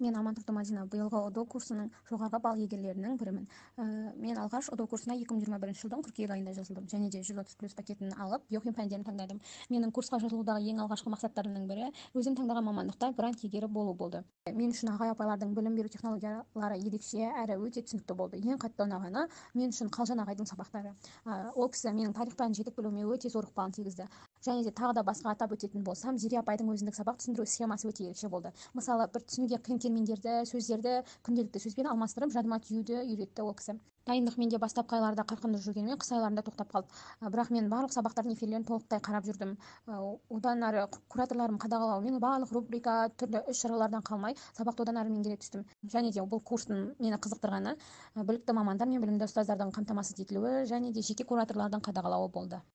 Мен, Амантұрды Мадина, биылғы ҰДО курсының жоғарғы балл иегерлерінің бірімін. Мен алғаш ҰДО курсына 2021 жылдың қыркүйек айында жазылдым және де 130+ пакетін алып, биохим пәндерін таңдадым. Менің курсқа жазылудағы ең алғашқы мақсаттарымның бірі өзім таңдаған мамандықта грант иегері болу болды. Мен үшін ағай апайлардың білім беру технологиялары ерекше әрі өте түсінікті болды. Ең қатты ұнағаны мен үшін Қалжан ағайдың сабақтары. Ол кісі менің тарих пәнін жетік білуіме өте зор ықпалын тигізді. Және де тағы да басқа атап өтетін болсам, Зере апайдың өзіндік сабақ түсіндіру схемасы өте ерекше болды. Мысалы, бір түсінуге қиын терминдерді, сөздерді күнделікті сөзбен алмастырып, жадыма түюді үйретті ол кісі. Дайындық менде бастапқы айларда қарқынды жүргенімен, қыс айларында тоқтап қалды. Бірақ мен барлық сабақтардың эфирлерін толықтай қарап жүрдім. Одан ары кураторларым қадағалауымен барлық рубрика, түрлі іс шаралардан қалмай, сабақты одан ары меңгере түстім. Және де бұл курстың мені қызықтырғаны білікті мамандар мен білімді ұстаздардың қамтамасыз етілуі және де жеке кураторлардың қадағалауы болды.